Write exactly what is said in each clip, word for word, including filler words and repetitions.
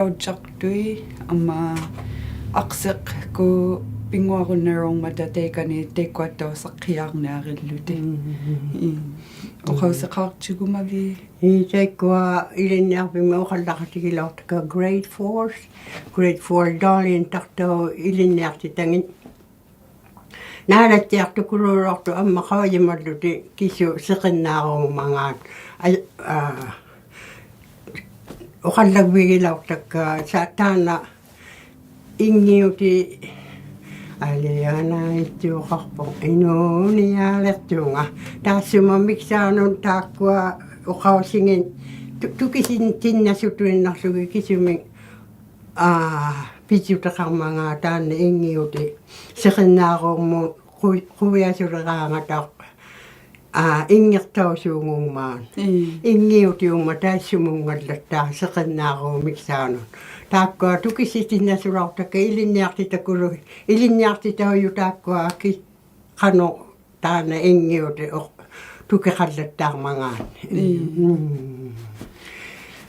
ᐊᐅᔾᔭᖅᑐᐃᑦ ᐊᒻᒪ ᐊᖅᓯᖅᑯᖏᑦ ᐱᙳᐊᕈᓐᓇᕈᕐᒪᑕ ᑕᐃᑲᓂ ᑕᐃᒃᑯᐊᑦᑕᐅᖅ ᓴᖅᑭᔮᕐᓂᐊᕆᓪᓗᑎᒃ. ᒻᒻ. ᐄ. ᐅᖃᐅᓯᖃᕐᔪᒍᒪᕕᑦ? ᐄ, ᑕᐃᒃᑯᐊ ᐃᓕᓐᓂᐊᕐᕕᖕᒥ ᐅᖃᓪᓚᖃᑎᒋᓚᐅᖅᑕᒃᑲ grade four, grade four ᑕᓕᓐᑕᖅᑕᐅᖅ ᐃᓕᓐᓂᐊᖅᑎᑕᖏᑦ. ᓈᓚᑦᑎᐊᖅᑐᑯᓘᓚᐅᖅᑐᖅ ᐊᒻᒪ ᖃᐅᔨᒪᓪᓗᑎᒃ ᑭᓱ ᓯᕿᓐᓈᕈᒪᖔᑦ. ᐊᐃ, ᐋ, ᐅᖃᓪᓚᒡᕕᒋᓚᐅᖅᑕᒃᑲ ᓴ-, ᑖᓐᓇ ᐃᙱᐅᑎᑦ ᐊᓕᐊᓇᐃᑦᑐᖃᖅᐳᖅ ᐃᓅᓂᐊᓕᖅᑐᖓ. ᑖᔅᓱᒪ ᒥᒃᓵᓄᑦ ᑖᒃᑯᐊ ᐅᖃᐅᓯᖏᑦ ᑐ-, ᑐᑭᓯᓐ-, ᑎᓐᓇᓱᑐᐃᓐᓇᖅᖢᒋᑦ ᑭᓱᒥᒃ ᐋ, ᐱᔾᔪᑎᖃᕐᒪᖔᑦ ᑖᓐᓇ ᐃᙱᐅᑎᑦ ᓯᕿᓐᓈᕈᕐᒧᑦ ᖁ-, ᖁᕕᐊᓱᓕᕌᖓᑕ, ᐋ, ᐃᙱᖅᑕᐅᓲᖑᖕᒪᑦ. ᒻᒻ. ᐃᙱᐅᑎᐅᖕᒪᑦ ᑕᐃᔅᓱᒧᙵᓪᓚᑦᑕ ᓯᕿᓐᓈᕈᒪ ᒥᒃᓵᓄᑦ. ᑖᒃᑯᐊ ᑐᑭᓯᑎᓐᓇᓱᓚᐅᖅᑕᒃᑲ ᐃᓕᓐᓂᐊᖅᑎᑕᑯᓗ-, ᐃᓕᓐᓂᐊᖅᑎᑕᐅᔪᑦ ᑖᒃᑯᐊ ᑭ-, ᖃᓄᖅ ᑖᓐᓇ ᐃᙱᐅᑎᑦ ᐅᖅ-, ᑐᑭᖃᓪᓚᑦᑖᕐᒪᖔᑦ. ᒻᒻ. ᒻᒻ.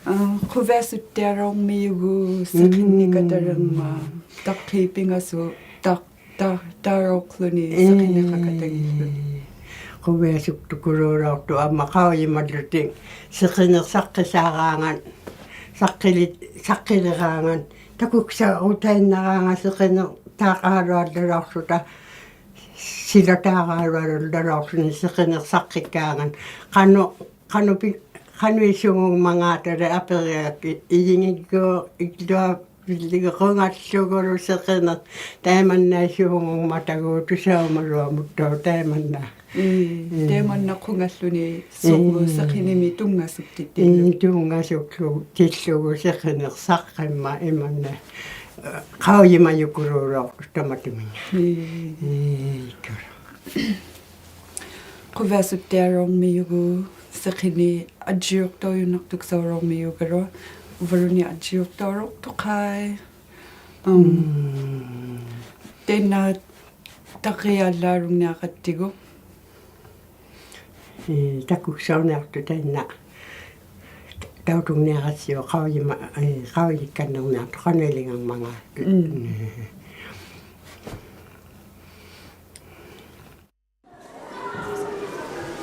ᐋ, ᖁᕕᐊᓱᑦᑎᐊᓚᐅᕐᒥᔪᒍᑦ ᓯᕿᓂᖃᑦᑕᓕᕐᒪᑦ. ᒻᒻ. ᑕᖅᑭ ᐱᖓᓱ-, ᑕ-, ᑕ-, ᑕᓚᐅᖅᖢᓂ ᒻᒻ. ᓯᕿᓂᖃᖃᑦᑕᙱᓪᓗᓂ. ᖁᕕᐊᓱᒃᑐᑯᓘᓚᐅᖅᑐᖅ ᐊᒻᒪ ᖃᐅᔨᒪᓪᓗᑎᒃ ᓯᕿᓂᖅ ᓴᖅᑭᓵᕌᖓᑦ, ᓴᖅᑭᓕ-, ᓴᖅᑭᓕᕌᖓᑦ, ᑕᑯᒃᓴᐅᑕᐃᓐᓇᕌᖓᑦ ᓯᕿᓂᖅ ᑖᒃᑯᐊᓗᐊᓪᓚᓚᐅᖅᖢᑕ. ᓯᓚᑖᕌᓗᐊᓗᓚᐅᖅᖢᓂ ᓯᕿᓂᖅ ᓴᖅᑭᒃᑳᖓᑦ. ᖃᓄᖅ, ᖃᓄᖅ ᐱ-, ᖃᓄᐃᓲᖑᖕᒪᖔᑕᓕ ᐊᐱᕆᐊᒃᑭᑦ ᐃᔨᙱᒃᑯᑦ ᐃᒡᓗᐊᐱᓪᓕᒍ ᖁᖓᓪᓗᒍᓗ ᓯᕿᓂᖅ ᑕᐃᒪᓐᓇᐃᓲᖑᖕᒪᑕᒎᖅ ᑐᓴᐅᒪᓗᐊᒧᑦᑕᐅᖅ ᑕᐃᒪᓐᓇ. ᐄ, ᒻᒻ. ᑕᐃᒪᓐᓇ ᖁᖓᓪᓗᓂ ᓲᕐᓗ ᒻᒻ. ᓯᕿᓂᒥᒃ ᑐᙵᓱᒃᑎᑦᑎᓪᓗ. ᐄ, ᑐᙵᓱᒃᖢᑎᓪᓗᒍ ᓯᕿᓂᖅ ᓴᖅᑭᒻᒪᑦ ᐃᒪᓐᓇ, ᐋ, ᖃᐅᔨᒪᔪᑯᓘᓚᐅᖅᑐᖅ ᑕᒪᑐᒥᖓ. ᐄ. ᐄ, ᑯ-. ᖁᕕᐊᓱᑦᑎᐊᓚᐅᕐᒥᔪᒍᑦ ᓯᕿᓂᒃ ᐊᔾᔨᔪᖅᑕᐅᔪᓐᓇᖅᑐᒃᓴᐅᓚᐅᕐᒥᔪᒐᓗᐊᖅ, ᐅᕝᕙᓘᓐᓃᑦ ᐊᔾᔨᔪᖅᑕᐅᓚᐅᖅᑐᖃᐃ. ᐊᒻ, ᒻᒻ. ᑖᓐᓇ ᑕᕐᕆᓚᐅᕐᓂᐊᖃᑦᑎᒍ. ᐄ, ᑕᑯᒃᓴᐅᓂᐊᖅᑐᖅ ᑖᓐᓇ. ᑕᐅᑐᖕᓂᐊᖅᓯᐅᒃ ᖃᐅᔨᒪ-, ᐄ, ᖃᐅᔨᒃᑲᓐᓂᕐᓂᐊᖅᑐᖅ ᖃᓄᐃᓕᖓᒻᒪᖔᑦ. ᒻᒻ.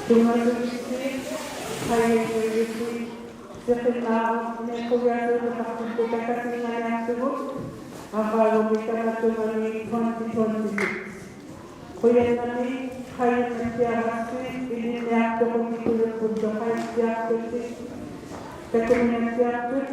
ᓯᕿᓐᓈᕈᕐᒥᒃ ᖁᕕᐊᓱᐃᓕᖅᑐᖅ ᑕᑲᓯᖓᓂᐊᖅᑐᒍᑦ, ᐊᕐᕌᒍᒥ ᑕᒪᑐᒪᓂ twenty twenty-six. ᖁᔭᓐᓇᒦᒃ, ᖃᐃᒪᑦᑎᐊᕋᔅᓯ, ᐃᓕᓐᓂᐊᖅᑐᖁᑎ ᑯᓗᒃᐳᖅᑐᖃᐃᑦᑎᐊᖅᑐᑎ, ᑕᑯᓐᓇᑦᑎᐊᖅᑐᑦ.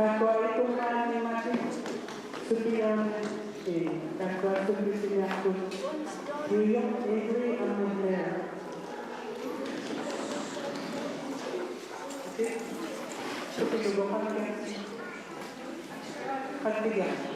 Takuā itumaanni Mati Supiani, eh, takuā Supi Siniaku, New York, Avery, Amulera. Okay. Supi Supiani. Hallelujah.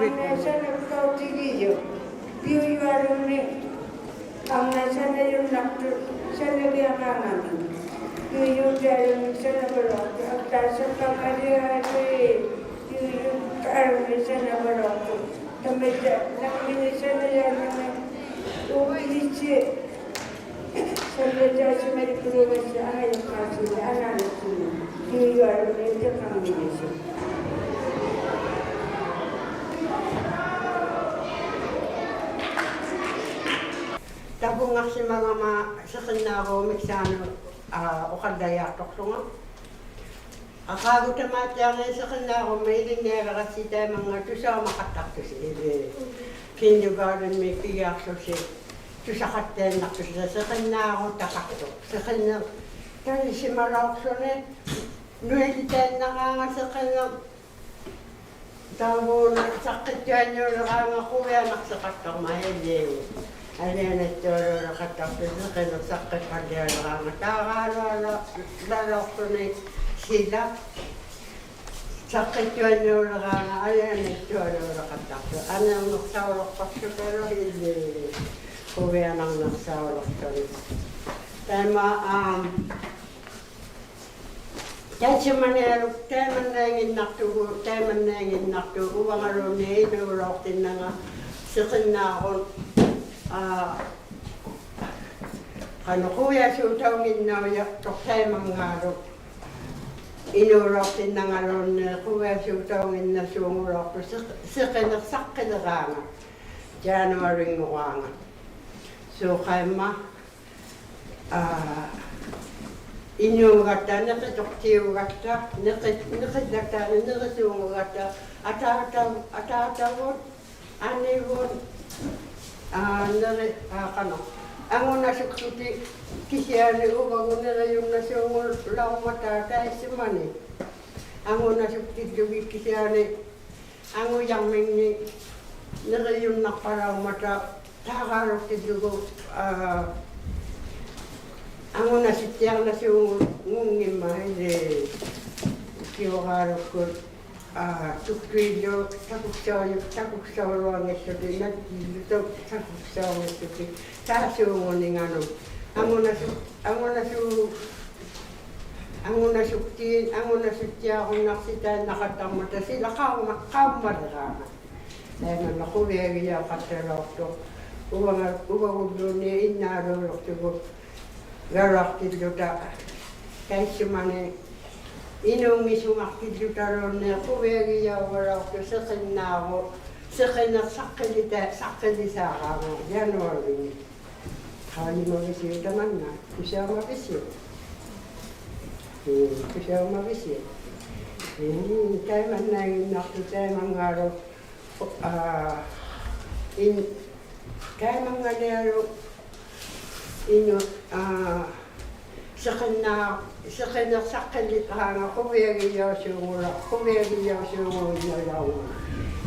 ᓴᓇᒃᑲᐅᑎᒋᔪᖅ. ᐱᐅᔪᐊᓗᓐᓂ ᐊᒻᒪ ᓴᓇᔪᓐᓇᖅᑐᖅ ᓴᓇᒋᐊᕌᖓᒥ. ᐱᐅᔪᒃᑖᓗᓐᓂ ᓴᓇᐸᓗᒃᑐᖅ. ᐊᒃᑖᓴᖅᐸᒃᑲᓕᐊᕆ ᐱᐅᔪᒃᑖᓗᓐᓂ ᓴᓇᐸᓗᒃᑐᖅ. ᑕᒪᔾᔭ ᓇᒻᒥᓂᖅ ᓴᓇᔭᓗᓐᓂ ᐅᐱᔨᑦᓯ. ᓴᓚᔮᓯᒪᔪᒃᑯᓗᒐᔅᓯ ᐊᖓᔪᖅᑳᑦᓯᓕ ᐊᓈᓇᑦᓯᓕ ᐱᐅᔪᐊᓗᓐᓂ ᑎᖃᖕᒥᓂᓱ. ᑕᐳᖓᖅᓯᒪᒐᒪ ᓯᕿᓐᓈᕈᒃ ᒥᒃᓵᓄᑦ, ᐋ, ᐅᖃᓪᓚᔮᖅᑐᖅᖢᖓ. ᐊᖄᒍ ᑕᒫᑦᑎᐊᕐᓂ ᓯᕿᓐᓈᕈᒻᒥ ᐃᓕᓐᓂᐊᓕᕋᔅᓯ ᑕᐃᒪᙵᑦ ᑐᓴᐅᒪᖃᑦᑕᖅᑐᓯ, ᐃᓕ kindergarten-ᒥ ᐱᒋᐊᖅᖢᓯ ᑐᓴᖃᑦᑕᐃᓐᓇᖅᑐᓯ ᓯᕿᓐᓈᕈᑦᑕᖃᖅᑐᖅ. ᓯᕿᓐᓂᖅ ᑕᓕᓯᒪᓚᐅᖅᖢᓂ ᓄᐃᓕᑕᐃᓐᓇᕌᖓᑦ ᓯᕿᓐᓂᖅ ᑕᕝᕘᓇ ᓴᖅᑭᑦᑐᐊᓐᓂᐅᓕᕌᖓᑦ ᖁᕕᐊᓇᖅᓯᖃᑦᑕᕐᒪᑦ ᐃᓕ. ᐊᓕᐊᓇᑦᑐᐊᓘᓕᖃᑦᑕᖅᑐᑦ ᓯᕿᓐᓂᖅ ᓴᖅᑭᑉᐸᓪᓕᐊᓕᕌᖓᑦ ᑕᒑᓗᐊᓚ-, ᓚᓚᐅᖅᖢᓂ ᓯᓚ. ᓴᖅᑭᑦᑐᐊᓐᓂᐅᓕᕌᖓᑦ ᐊᓕᐊᓇᑦᑐᐊᓘᓕᖃᑦᑕᖅᑐᑦ. ᐊᓂᕐᓂᖅᓴᐅᓕᖅᐸᒃᓱᑕᓗ ᐃᓕ. ᖁᕕᐊᓇᕐᓂᖅᓴᐅᓕᖅᑐᓂ. ᑕᐃᒪ, ᐋᒻ, ᑕᐃᑦᓱᒪᓂᐊᓗᒃ ᑕᐃᒪᓐᓇᐃᖏᓐᓇᖅᑐᒍ, ᑕᐃᒪᓐᓇᐃᖏᓐᓇᖅᑐᒍ, ᐅᕙᖓᓘᓐᓃᑦ ᐃᓅᓚᐅᖅᑎᓐᓇᖓ ᓯᕿᓐᓈᕈᑦ, ᐋ, ᖃᓄᖅ ᖁᕕᐊᓲᑕᐅᖏᓐᓇᐅᔭᖅᑐᖅ ᑕᐃᒪᙵᓗᒃ. ᐃᓅᓚᐅᖅᑎᓐᓇᖓᓘᓐᓃᑦ ᖁᕕᐊᓲᑕᐅᖏᓐᓇᓲᖑᓚᐅᖅᑐᖅ ᓯᕿ-, ᓯᕿᓐᓂᖅ ᓴᖅᑭᓕᕌᖓᑦ. January-ᖑᕌᖓᑦ. ᓲᖃᐃᒻᒪ, ᐋ, ᐃᓅᒐᑦᑕ, ᓂᕿᑐᖅᑎᐅᒐᑦᑕ, ᓂᕿ-, ᓂᕿᓪᓚᒃᑖᓂᒃ ᓂᕆᓲᖑᒐᑦᑕ, ᐊᑖᑕ-, ᐊᑖᑕᕗᑦ, ᐊᓂᕗᑦ, ᐋ, ᓂᕆ-, ᐋ, ᖃᓄᖅ. ᐊᖑᓇᓱᒃᖢᑎᒃ ᑭᓯᐊᓂ ᐅᕙᒍᑦ ᓂᕆᔪᓐᓇᓲᖑᓚᐅᕐᒪᑕ ᑕᐃᔅᓱᒪᓂ. ᐊᖑᓇᓱᒃᑎᓪᓗᒋᑦ ᑭᓯᐊᓂ ᐊᖑᔭᕐᒥᖕᓂᒃ ᓂᕆᔪᓐᓇᖅᐸᓚᐅᕐᒪᑕ ᑕᒐᓗᒃᑎᓪᓗᒍ, ᐋ, ᐊᖑᓇᓱᑦᑎᐊᕐᓇᓲᖑ-, ᖑᙱᒻᒪᑦ ᐃᓕ ᑭᐅᕌᓗᒃᑯᑦ, ᐋ, ᑐᒃᑐᐃᓪᓗ ᑕᑯᒃᓴᐅᔪ-, ᑕᑯᒃᓴᐅᓗᐊᙱᖦᖢᑎᒃ, ᓇᑦᑎᓪᓗ ᑕᑯᒃᓴᐅᙱᖦᖢᑎᒃ, ᑖᓲᖑᓂᖓᓄᑦ. ᐊᖑᓇᓱ-, ᐊᖑᓇᓲ-, ᐊᖑᓇᓱᒃᑏᑦ, ᐊᖑᓇᓱᑦᑎᐊᕈᓐᓇᖅᓯᑕᐃᓐᓇᖃᑦᑕᕐᒪᑕ ᓯᓚ ᖃᐅᒪ-, ᖃᐅᒪᓕᕌᖓᑦ. ᑕᐃᒪᓐᓇ ᖁᕕᐊᒋᔭᐅᖃᑦᑕᓚᐅᖅᑐᖅ. ᐅᕙᖓ-, ᐅᕙᒍᓪᓘᓐᓃᑦ ᐃᓐᓈᓘᓕᖅᑐᒍᑦ ᒐᓚᖅᑎᓪᓗᑕ ᑕᐃᔅᓱᒪᓂ ᐃᓅᙱᓱᖓᖅᑎᓪᓗᑕᓘᓐᓃᑦ ᖁᕕᐊᒋᔭᐅᒐᓚᐅᖅᑐᖅ ᓯᕿᓐᓈᕈᑦ, ᓯᕿᓐᓂᖅ ᓴᖅᑭᓕᑕ-, ᓴᖅᑭᓕᓵᕌᖓᑦ January-ᒥ. ᖃᐅᔨᒪᕕᓯᐅᒃ ᑕᒪᓐᓇ? ᑐᓴᐅᒪᕕᓯᐅᒃ? ᒻ, ᑐᓴᐅᒪᕕᓯᐅᒃ? ᒻ, ᑕᐃᒪᓐᓇᐃᖏᓐᓇᖅᑐᖅ ᑕᐃᒪᙵᓗᒃ, ᐋ, ᐃᓐ-, ᑕᐃᒪᙵᓕᐊᓗᒃ ᐃᓄ-, ᐋ, ᓯᕿᓐᓇ-, ᓯᕿᓐᓂᖅ ᓴᖅᑭᓕᕌᖓᑦ ᖁᕕᐊᒋᔭᐅᓲᖑᓚ-, ᖁᕕᐊᒋᔭᐅᓲᖑᓚᐅᕋᒪ.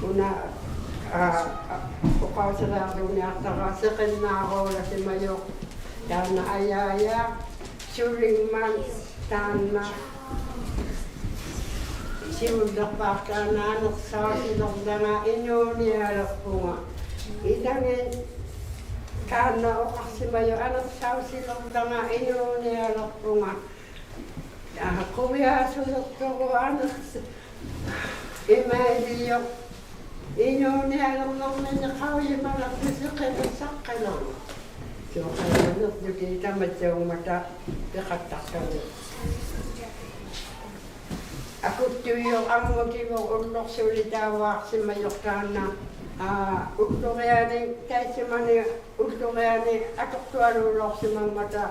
ᐅᓇ, ᐋ, ᐋ, ᐅᖃᐅᓯᕆᐊᕐᕈᓐᓂᐊᖅᑕᕋ ᓯᕿᓐᓈᕈᓚᓯᒪᔪᖅ ᑖᓐᓇ ᐊᔮᔮ ᓱᓕᖕᒪᑦ ᑖᓐᓇ ᓯᕗᓪᓕᖅᐹᖅ ᑖᓐᓇ ᐊᓂᖅᓴᐅᓯᓕᕐᓚᖓ ᐃᓅᓂᐊᓕᖅᐳᖓ. ᐃᓚᖏᑦ ᑖᓐᓇ ᐅᖃᖅᓯᒪᔪᖅ ᐊᓂᖅᓴᐅᓯᓕᕐᓚᖓ ᐃᓅᓂᐊᓕᖅᐳᖓ. ᐋ, ᖁᕕᐊᓱᓕᖅᑐᒍ ᐊᓂᖅᓴ-, ᐃᒪᐃᓕᔪᖅ ᐃᓅᓂᐊᓕᕐᓂᕐᒥᓂᒃ ᖃᐅᔨᒪᓚᖅᑐᖅ ᓯᕿᓐᓂᖅ ᓴᖅᑭᓚᖓ. ᓲᖃᐃᒪᓂᖅᓱᑎᒃ ᑕᒪᑦᓴᐅᖕᒪᑕ ᐱᖃᑦᑕᖅᑕᕗᑦ. ᐊᑯᑦᑐᔪᖅ ᐊᖑᑎᒍᖅ ᐅᓪᓗᖅ ᓱᓕ ᑕᕝᕙᖅᓯᒪᔪᖅ ᑖᓐᓇ, ᐋ, ᐅᓪᓗᕆᐊᓂᒃ ᑕᐃᔅᓱᒪᓂ ᐅᓪᓗᕆᐊᓂᒃ ᐊᑐᖅᑐᐊᓘᓚᐅᖅᓯᒪᖕᒪᑕ,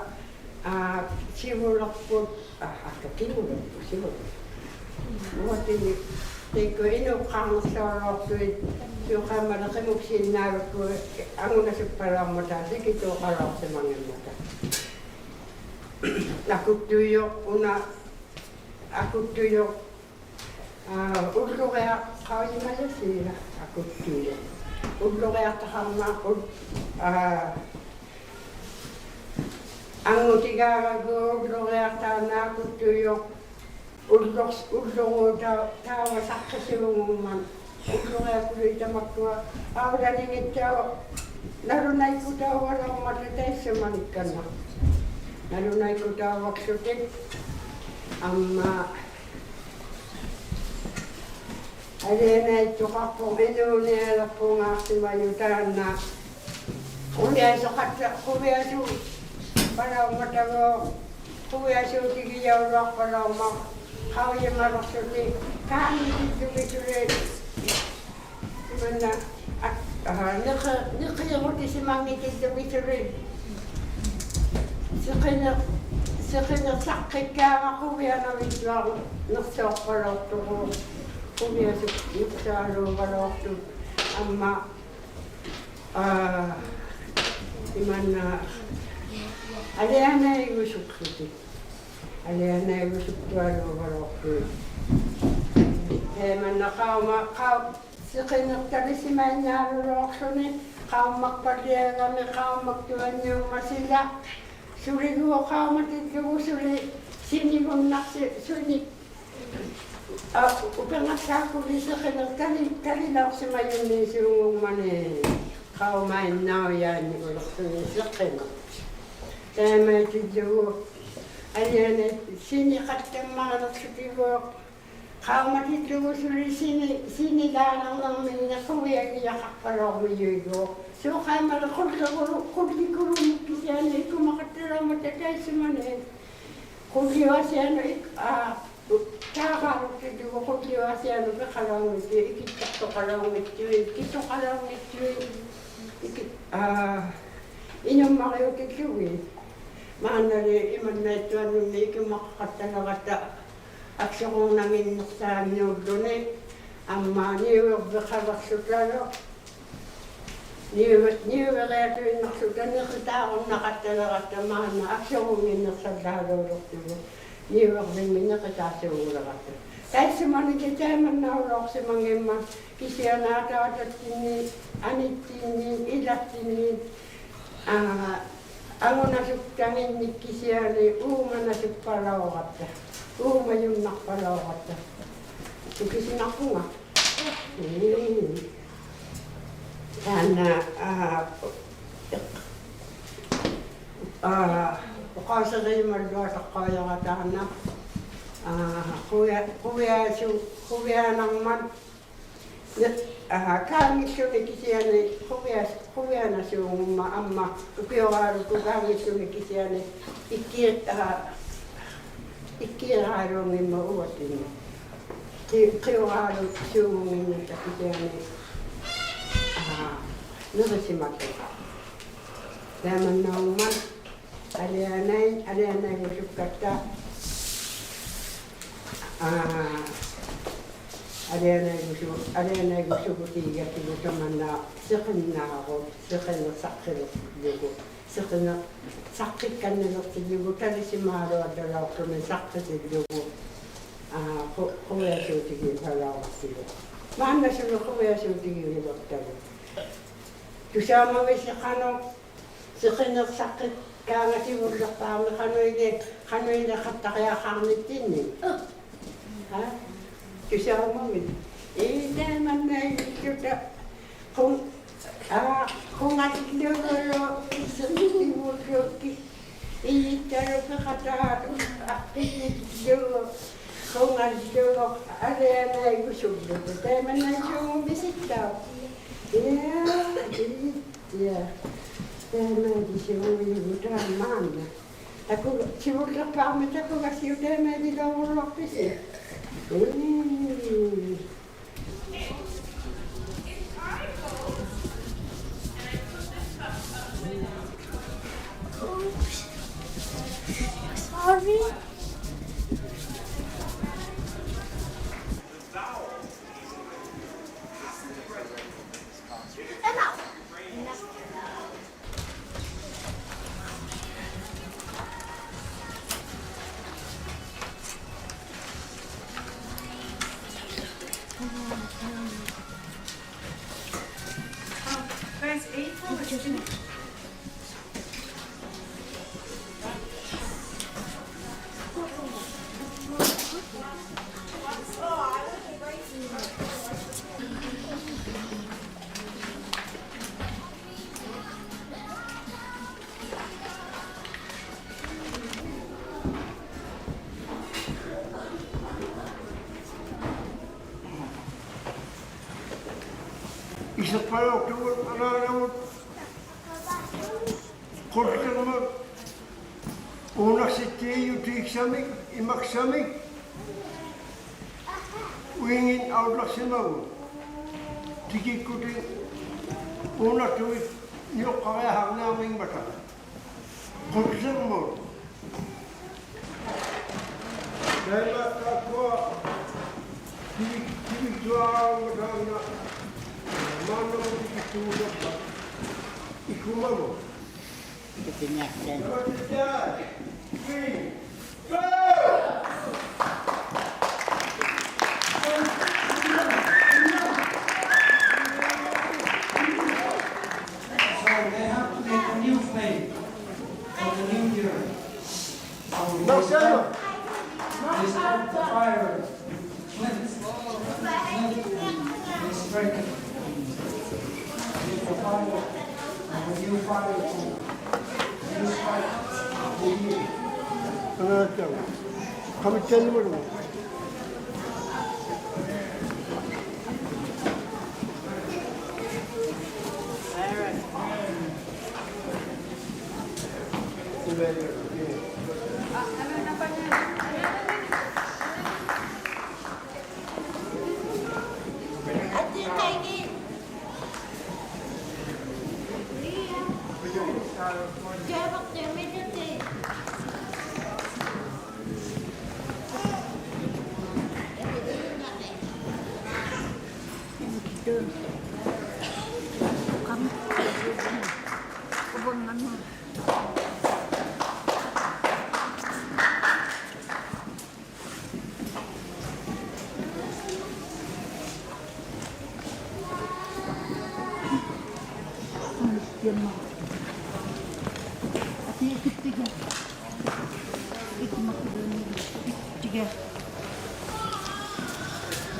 ᐋ, ᓯᕗᓪᓕᖅᐳᑦ, ᐋ, ᐊᒃᑲ ᑭᓗᒃ ᓯᕗᓪᓕᖅᐳᑦ. ᐅᐊᑦᑎᓐᓂ, ᑕᐃᒃᑯᐊ ᐃᓄᖅᑳᕐᓂᖅᓴᐅᓚᐅᖅᑐᐃᑦ, ᓲᖃᐃᒪᓕ ᕿᒧᒃᓰᓐᓈᓗᒃᑯᑦ ᐊᖑᓇᓱᒃᐸᓚᐅᕐᒪᑕ ᓯᑭᑑᖃᓚᐅᖅᓯᒪᙱᒻᒪᑕ. ᐊᑯᑦᑐᔪᖅ ᐅᓇ, ᐊᑯᑦᑐᔪᖅ, ᐋ, ᐅᓪᓗᕆᐊᖅ ᖃᐅᔨᒪᔭᓯᓚ, ᐊᑯᑦᑐᔪᖅ. ᐅᓪᓗᕆᐊᖅᑕᖃᕐᒪ, ᐅᓪ-, ᐋ, ᐊᖑᑎᒑᒐᒎᖅ ᐅᓪᓗᕆᐊᖅ ᑖᓐᓇ ᐊᑯᑦᑐᔪᖅ. ᐅᓪᓗᖅ-, ᐅᓪᓗᕈ ᑕ-, ᑕᕝᕙ ᓴᖅᑭᓲᖑᒻᒪᑦ. ᐅᓪᓗᕆᐊᑯᓗᐃᑦ ᑕᒪᒃᑯᐊ ᐊᐅᓚᓂᖏᑦᑕᐅᖅ ᓇᓗᓇᐃᒃᑯᑕᐅᒐᓚᐅᕐᒪᑕ ᑕᐃᔅᓱᒪᓂᒃᑲᓐᓇ. ᓇᓗᓇᐃᒃᑯᑕᐅᒐᖅᖢᑎᒃ ᐊᒻᒪ ᐊᓕᐊᓇᐃᑦᑐᖃᖅᐳᖅ ᐃᓅᓂᐊᓕᖅᐳᖔᖅᓯᒪᔪᑦ ᑖᓐᓇ. ᖁᕕᐊᓱᖃᑦᑕ-, ᖁᕕᐊᓱᐸᓚᐅᕐᒪᑕᒎᖅ, ᖁᕕᐊᓲᑎᒋᔭᐅᓗᐊᖅᐸᓚᐅᕐᒪᑦ, ᖃᐅᔨᒪᓕᖅᖢᑎᒃ, ᑳᖏᑎᓪᓗᒋᓱᓕ, ᐃᒪᓐᓇ, ᐊ, ᐊ, ᓂᕿ-, ᓂᕿᒍᑎᓯᒪᙱᑎᓪᓗᒋᓱᓕ, ᓯᕿᓂᖅ-, ᓯᕿᓂᖅ ᓴᖅᑭᒃᑳᖓ ᖁᕕᐊᓇᕕᑦᑐᐊᕐᓂᖅᓴᐅᖅᐸᓚᐅᖅᑐᒍ, ᖁᕕᐊᓱ-, ᓂᖅᓴᐅᓘᐸᓚᐅᖅᑐᖅ, ᐊᒻᒪ ᐋ, ᐃᒪᓐᓇ, ᐊᓕᐊᓇᐃᒍᓱᒃᖢᑎᒃ. ᐊᓕᐊᓇᐃᒍᓱᒃᑐᐊᓘᐸᓚᐅᖅᑐᑦ. ᑕᐃᒪᓐᓇ ᖃᐅᒪ, ᖃᐅ-, ᓯᕿᓂᖅ ᑕᕆᓯᒪᐃᓐᓇᓗᓚᐅᖅᖢᓂ, ᖃᐅᒪᒃᐸᓪᓕᐊᒐᒥ, ᖃᐅᒪᒃᑐᐊᓐᓂᐅᒻᒪᑦ ᓯᓚ. ᓱᓕᒎᖅ ᖃᐅᒪᑎᓪᓗᒍ ᓱᓕ ᓯᓂᒍᓐᓇᖅᓯ-, ᓱᓂ-, ᐋ, ᐅᐱᕐᖓᒃᓵᖁᓕ ᓯᕿᓂᖅ ᑕᓕ-, ᑕᓕᓚᐅᖅᓯᒪᔪᓐᓃᓲᖑᒻᒪᑦ ᖃᐅᒪᐃᓐᓇᐅᔮᓐᓂᕈᓕᖅᖢᓂ ᓯᕿᓂᖅ. ᑕᐃᒪᐃᑎᓪᓗᒍ ᐊᓕᐊᓇᐃᑦ ᓯᓂᖃᑦᑕᒻᒪᕆᓕᖅᖢᑎᒍ ᖃᐅᒪᑎᓪᓗᒍ ᓱᓕ ᓯᓂ-, ᓯᓂᓛᓕᕐᓂᕐᒥᓐᓂ ᖁᕕᐊᒋᔭᖃᖅᐸᓚᐅᕐᒥᔪᐃᒍ. ᓲᖃᐃᒻᒪᓕ ᖁᓪᓗᒍ-, ᖁᓪᓕᑯᓗᒻᒥᒃ ᑭᓯᐊᓂ ᐃᑯᒪᖃᑦᑕᓚᐅᕐᒪᑕ ᑕᐃᔅᓱᒪᓂ. ᖁᓪᓕᐅᐊᓯᐊᓄᑦ ᐃᒃ-, ᐋ, ᑖᒃᑯᐊᓗᒃᑎᓪᓗᒍ ᖁᓪᓕᐅᐊᓯᐊᓄᑦ ᐱᖃᓚᐅᙱᑦᑐᑦ, ᐃᑭᑦᑕᖅᑐᖃᓚᐅᙱᑦᑐᑦ, ᑭᓱᖃᓚᐅᙱᑦᑐᑦ, ᐃᑭ-, ᐋ, ᐃᓄᒻᒪᕆᐅᑎᓪᓗᒋᑦ. ᒫᓐᓇᓕ ᐃᒪᓐᓇᐃᑦᑐᐊᓄᓐᓂ ᐃᑭᒪᖃᖃᑦᑕᓚᕋᑦᑕ ᐊᒃᓱᕈᖕᓇᖏᓐᓂᖅᓵᓐᓂᐅᓪᓗᓂ, ᐊᒻᒪ ᓂᐅᕕᕐᕕᖃᕋᖅᓱᑕᓗ ᓂᐅᕕ-, ᓂᐅᕕᕆᐊᑐᐃᓐᓇᖅᓱᑕ ᓂᕿᑖᕈᓐᓇᖃᑦᑕᓚᕋᑦᑕ ᒫᓐᓇ ᐊᒃᓱᕈᖏᓐᓂᖅᓴᓪᓛᓘᓕᖅᑐᒍ. ᓂᐅᕕᕐᕕᖕᒥ ᓂᕿᑖᓲᖑᓚᕋᑦᑕ. ᑕᐃᔅᓱᒪᓂ ᑭᑕᐃᒪᓐᓇᐅᓚᐅᖅᓯᒪᙱᒻᒪᑦ ᑭᓯᐊᓂ ᐊᑖᑕᑦᑎᓐᓂ, ᐊᓂᑦᑎᓐᓂ, ᐃᓚᑦᑎᓐᓂ, ᐋ, ᐊᖑᓇᓱᒃᑕᖏᓐᓂᒃ ᑭᓯᐊᓂ ᐆᒪᓇᓱᒃᐸᓚᐅᕋᑦᑕ, ᐆᒪᔪᓐᓇᖅᐸᓚᐅᕋᑦᑕ. ᑐᑭᓯᓐᓇᖅᐳᖓ. ᒻᒻ. ᑖᓐᓇ, ᐋ, ᐋ, ᐅᖃᐅᓯᕆᒪᓪᓗᐊᖅᑕᖅᑲᐅᔭᕋ ᑖᓐᓇ, ᐋ, ᖁᕕᐊ-, ᖁᕕᐊᓱ-, ᖁᕕᐊᓇᕐᒪᑦ ᓂ-, ᐋ, ᑳᖏᓪᓗᓂ ᑭᓯᐊᓂ ᖁᕕᐊ-, ᖁᕕᐊᓇᓲᖑᒻᒪᑦ ᐊᒻᒪ ᐅᑭᐅᕌᓗᒃᑯᑦ ᑳᖏᓪᓗᓂ ᑭᓯᐊᓂ ᐃᒃᑮ-, ᐋ, ᐃᒃᑮᕌᓘᙱᒻᒪᑦ ᐅᐊᑦᑎᓐᓂ. ᕿ-, ᕿᐅᕌᓗᒃᓲᖑᙱᓐᓇᑦᑕ ᑭᓯᐊᓂ, ᐋ, ᓂᕆᓯᒪᒃᑯᑦ. ᑕᐃᒪᓐᓇᐅᒻᒪᑦ ᐊᓕᐊᓇᐃ-, ᐊᓕᐊᓇᐃᒍᓱᒃᑲᑦᑕ. ᐋ, ᐊᓕᐊᓇᐃᒍᓱ-, ᐊᓕᐊᓇᐃᒍᓱᒍᑎᒋᒐᑦᑎᒍ ᑕᒪᓐᓇ ᓯᕿᓐᓈᕈᑦ, ᓯᕿᓂᖅ ᓴᖅᑭᓕᖅᑎᓪᓗᒍ, ᓯᕿᓂᖅ ᓴᖅᑭᒃᑲᓐᓂᓕᖅᑎᓪᓗᒍ, ᑕᕆᓯᒫᓗᐊᓪᓚᓚᐅᖅᑐᒥ ᓴᖅᑭᑎᓪᓗᒍ, ᐋ, ᖁ-, ᖁᕕᐊᓲᑎᒋᓚᐅᕋᑦᑎᓪᓗᒍ. ᒫᓐᓇ ᓱᓕ ᖁᕕᐊᓲᑎᒋᓕᖅᑕᕗᑦ. ᑐᓴᐅᒪᕕᓯ ᖃᓄᖅ ᓯᕿᓂᖅ ᓴᖅᑭᒃᑳᖓ ᓯᕗᓪᓕᖅᐹᒥ ᖃᓄᐃᓕ, ᖃᓄᐃᓕᖃᑦᑕᕆᐊᖃᕐᓂᑦᑎᓐᓂ. ᐋ? ᑐᓴᐅᒪᕕᑦ. ᐄ, ᑕᐃᒪᓐᓇᐃᑦᑐᑕ. ᖁᖓ-, ᐋ, ᖁᖓᓪᓗᒍᓗ ᑭᓯᐊᓂ ᓯᕗᓪᓗ ᑭ-, ᐃᔨᑦᑕᓗ ᐱᖃᑖᑐᑦ ᐊᖅᐱᔨᓪᓗ ᖁᖓᓪᓗ ᐊᓕᐊᓇᐃᒍᓱᓪᓗ. ᑕᐃᒪᓐᓇᐃᑦᑐᖑᕕᓯᑦᑕᐅᖅ. ᐃᐊ, ᐃ- ᐃᐊ, ᑕᐃᒪᐃᑎᓯᒍᓗᒍ ᑕᒪᓐᓇ. ᑕᑯ-, ᓯᕗᓪᓕᖅᐹᒥ ᑕᑯᒐᓯᐅᒃ ᑕᐃᒪᐃᓕᓚᐅᕈᓗᐊᖅᐱᓯ. ᒻᒻ. Sorry. Guys, April is finished. Sippaluqtugut anaanamut, Qullirmut, uunaksittiijutiiksamik, imaksamik, uingin autlaqsimagut, tikikkutin uunaqtumit niuqqariaqarniarmingmata. Qullirmut. Taima taakkua tivi-, tivittuarangmata taanna maannamut tikittuutappat ikkumamut. Three, two. So they have to make a new flag for the new year. So they start, they start the fire. Flint. Flint. They strike it. Make the fire. And when you fire, you strike the year.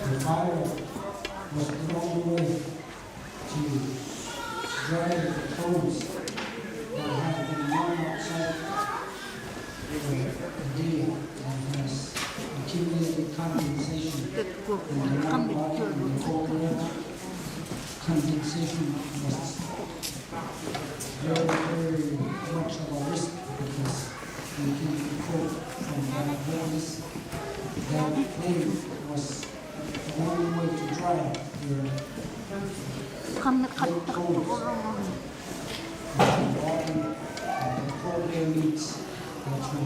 The fire was the only way to dry the clothes that had been long outside the, the day and has accumulated condensation in the warm water and the cold water. Condensation was very, very much of a risk because you can be caught from that furnace. That flame was the only way to dry your wet clothes. And the bottom of the cold air leaks that from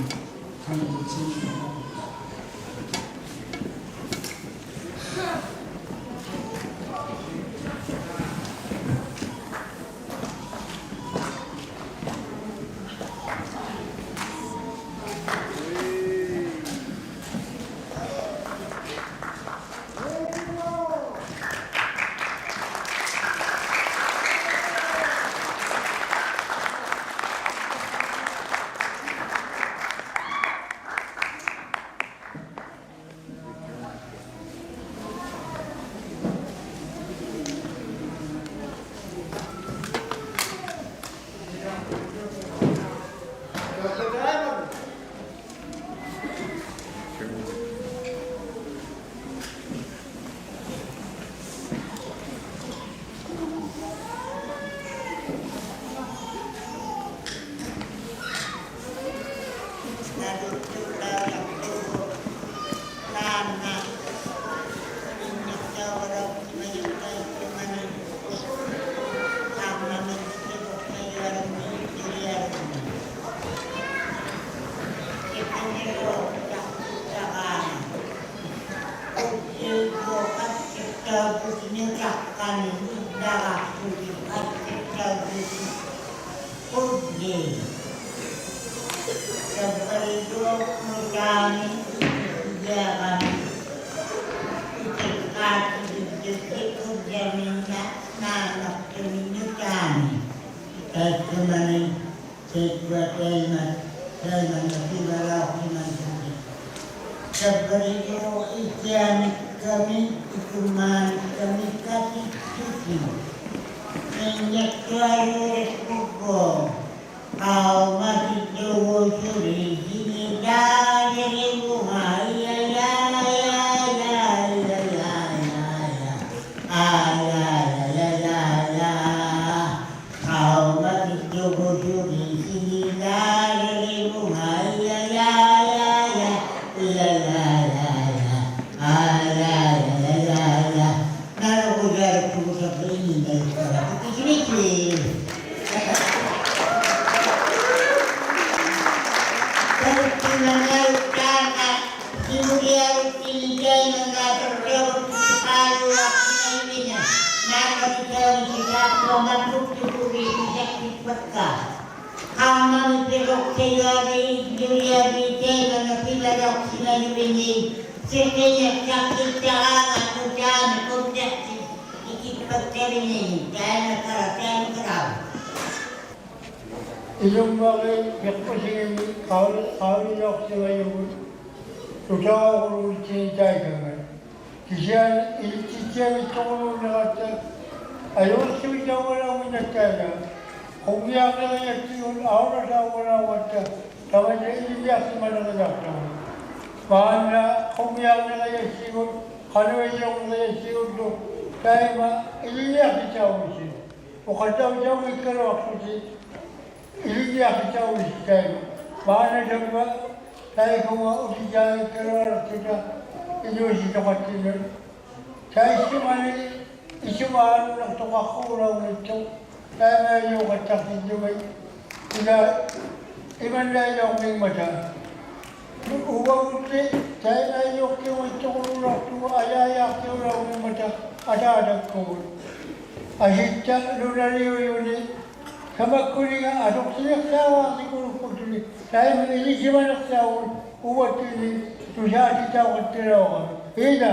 condensation happens. Taikkuataima, taimana pivalauqhimansuti. Tapparijuuq ikianikkami, ikumaanikkami katittuti. Injaktualuuritkuku. Qaumati tugusurijini taajarivuq, ai, ai, ai. Ilummari piqqusigini qauli-, qauliliuqsimajuvut, tutaurulitsinitaikangat. Kisiani ilittittianngittuquluunniqatta, ajuqsuitauvalaunnginnattaina, qungiarnirijattigut aulatauvalaungatta, tamatta ilinniaqsimanirijaqtugut. Maanna qungiarnirijattigut, qanuiliurnirijattigullu, taima ilinniaqtitauvusi. Uqatautaunngikkaluaqłusi, ilinniaqtitauvusi taima. Maanna tamma taikunga utitaangikkaluaraqtuta inuusituqattinnut. Taissumani isumaalunaqtuqaqquulaunngittuq, taimaijuqattaqtinjumi. Ila imannailauqmingmata. Uvagutti taimaijuqtiunngittuqululauqtuq, ajaijaaqtiulauqmingmata ataatakkugut. Asitta nunaliujuni kamakkuninga atuqsiniqsauvaaqtikuluqpuktuni, taima ilisimaniqsaugut uvattini tusaatitauqattilauqami. Ina.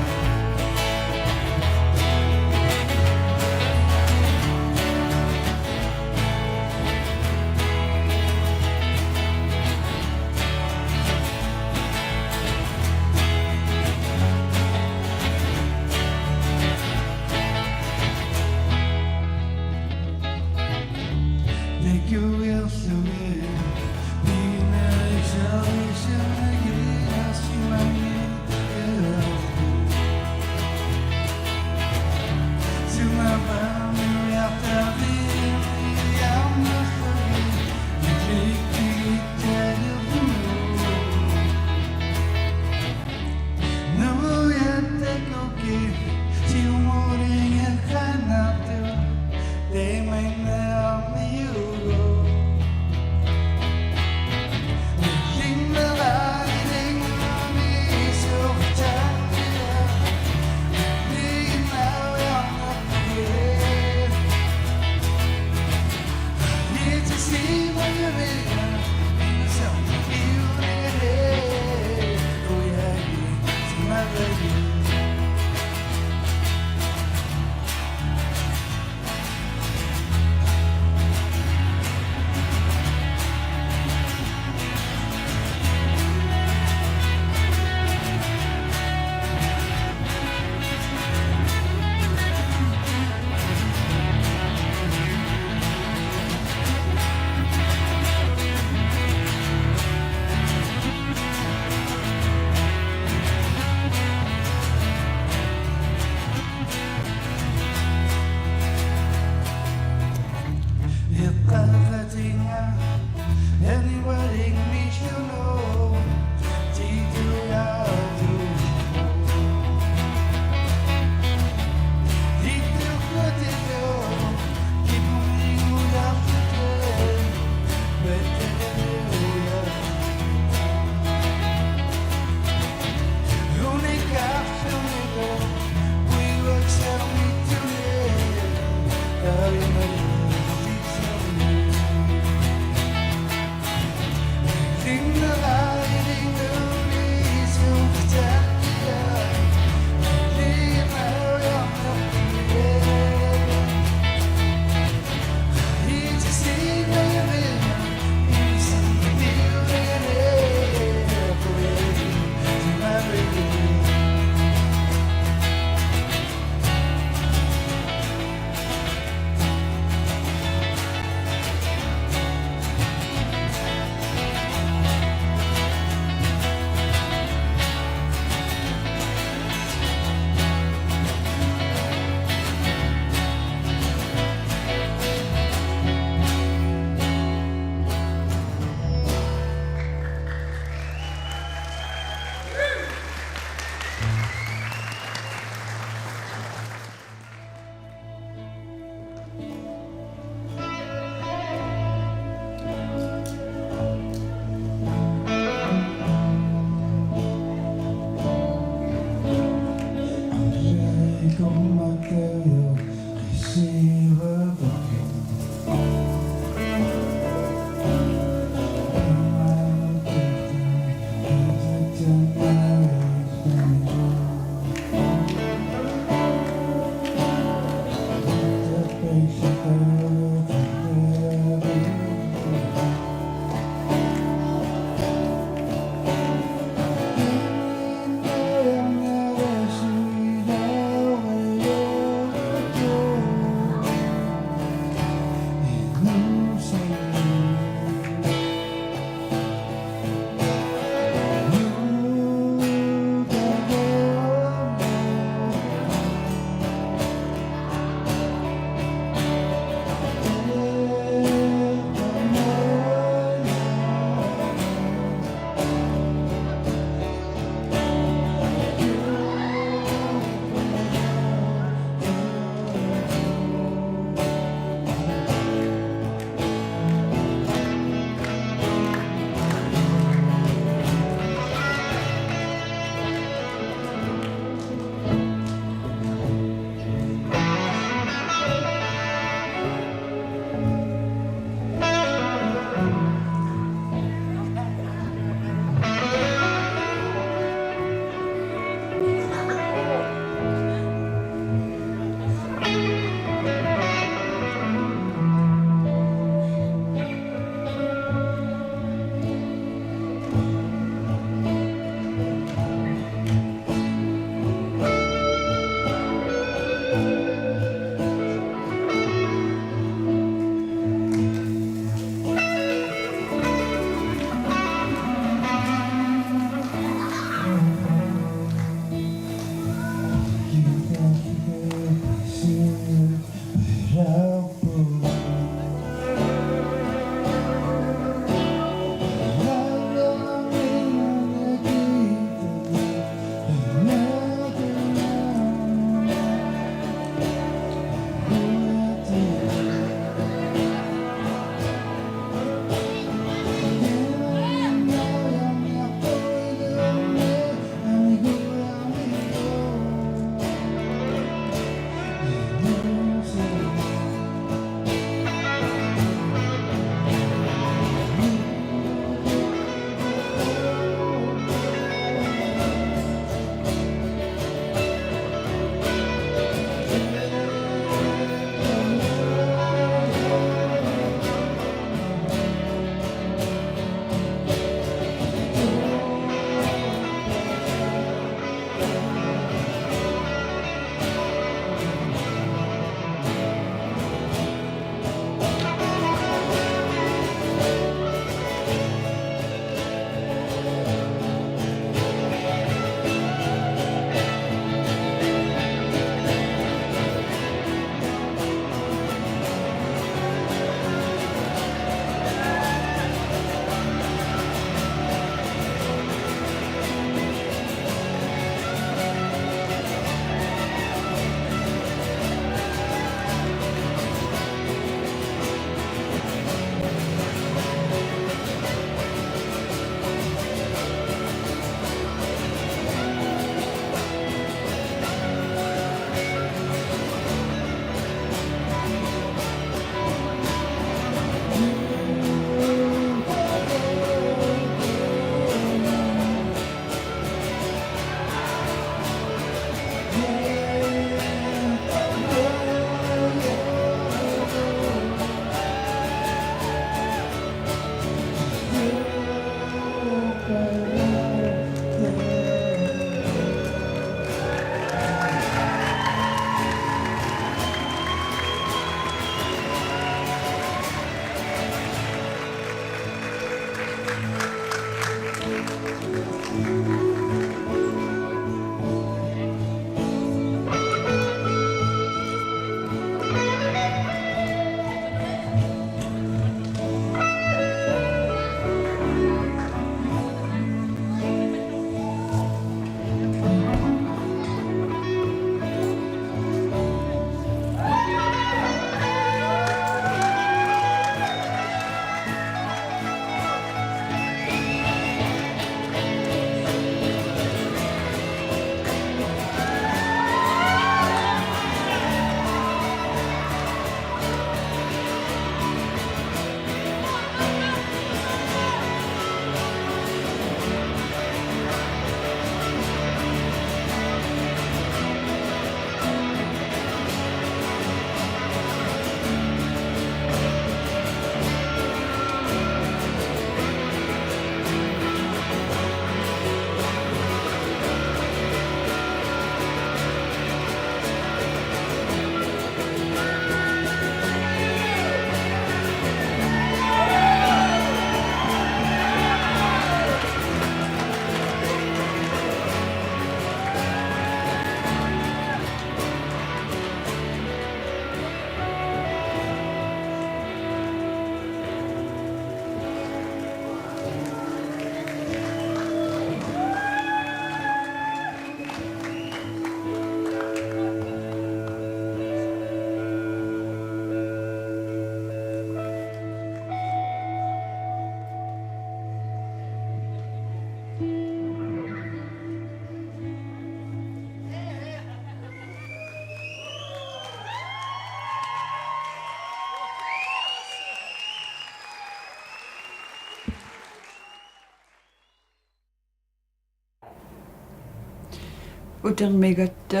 ᐅᑎᕐᒥᒐᑦᑕ.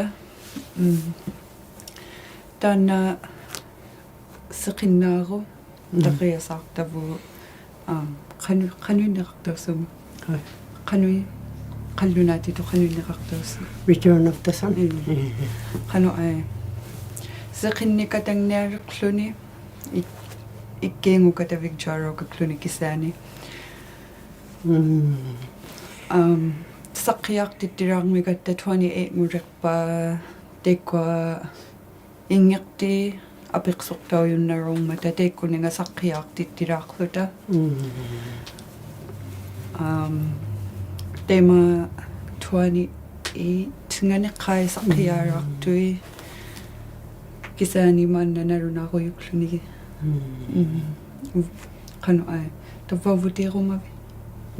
ᒻᒻ. ᑖᓐᓇ ᓯᕿᓐᓈᕈᒃ, ᒻᒻ. ᑕᕐᕆᐊᓵᖅᑕᕗᑦ, ᐋᒻ, ᖃᓄ-, ᖃᓄᐃᓐᓂᕋᖅᑕᐅᓲᖑ. ᕼᐊᐃ. ᖃᓄᐃ-, ᖃᓪᓗᓈᑎᑐᑦ ᖃᓄᐃᓐᓂᕋᖅᑕᐅᓲᖑ. Return of the Sun. ᒻᒻ. ᒻᒻ. ᖃᓄᖅ ᐊᐃ. ᓯᕿᓐᓂᖃᑦᑕᓐᓂᐊᕆᖅᖢᓂ, ᐃᒃ-, ᐃᒃᑮᖑᒐᑦᑕ Victoria-ᐅᒐᖅᖢᓂ ᑭᓯᐊᓂ. ᒻᒻ. ᐋᒻ, ᓴᖅᑭᔮᖅᑎᑦᑎᓛᕐᒥᒐᑦᑕ twenty-eight-ᖑᓕᖅᐸᑦ, ᑕᐃᒃᑯᐊ ᐃᙱᖅᑎ ᐊᐱᖅᓱᖅᑕᐅᔪᓐᓇᕈᕐᒪᑕ ᑕᐃᒃᑯᓂᖓ ᓴᖅᑭᔮᖅᑎᑦᑎᓛᖅᖢᑕ. ᒻᒻ. ᐋᒻ, ᑕᐃᒪ twenty-eight-ᖓᓂᖅᑲᐃ ᓴᖅᑭᔮᓛᖅᑐᐃᑦ. ᒻᒻ. ᑭᓯᐊᓂ ᒫᓐᓇ ᓇᓗᓇᕈᔪᒃᖢᓂ. ᒻᒻ. ᒻᒻ. ᖃᓄᖅ ᐊᐃ, ᑕᕝᕙᐅᕗᑏᕈᒪᕕᑦ?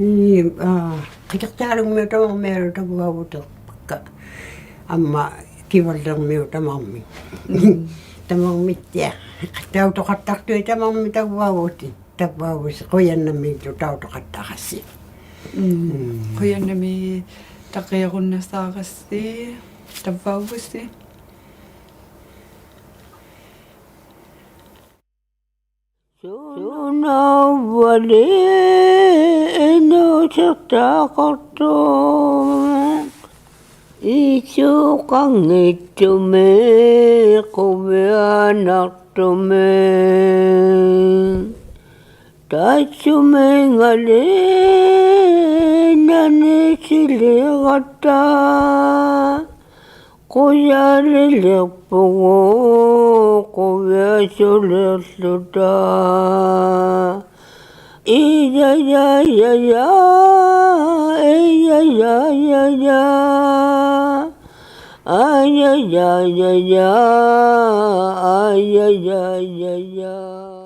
ᐄ, ᐋ, ᕿᑭᖅᑖᓗᖕᒥᐅᑕᒪᕐᒥᐊᓗ ᑕᕝᕙᐅᕗᑎᖅᐸᒃᑲ. ᐊᒻᒪ ᑭᕙᓪᓕᕐᒥᐅᑕᒪᕐᒥᒃ. ᒻᒻ. ᑕᒪᕐᒥᑦᑎᐊᖅ. ᑕᐅᑐᖃᑦᑕᖅᑐᐃᑦ ᑕᒪᕐᒥᒃ ᑕᕝᕙᐅᕗᑎᒃ. ᑕᕝᕙᐅᕗᓯ ᖁᔭᓐᓇᒦᒃ ᑕᐅᑐᖃᑦᑕᕋᔅᓯ. ᒻᒻ. ᒻᒻ. ᖁᔭᓐᓇᒦᒃ ᑕᕐᕆᐊᕈᓐᓇᓵᕋᔅᓯ. ᑕᕝᕙᐅᕗᓯ. ᓱᓇᐅᕙᓕ ᐃᓅᓯᖅᑕᖃᖅᑐᖅ, ᐃᓱᖃᙱᑦᑐᒥᒃ ᖁᕕᐊᓇᖅᑐᒥᒃ. ᑕᐃᔅᓱᒥᖓᓕ ᓇᓂᓯᓕᕋᑦᑕ, ᖁᔭᓕᓕᖅᐳᒍᑦ ᖁᕕᐊᓱᓕᖅᖢᑕ. ᐃᔭᔮᔭᔮ, ᐃᔭᔮᔭᔮ, ᐊᔭᔮᔭᔮ, ᐊᔭᔮᔭᔮ.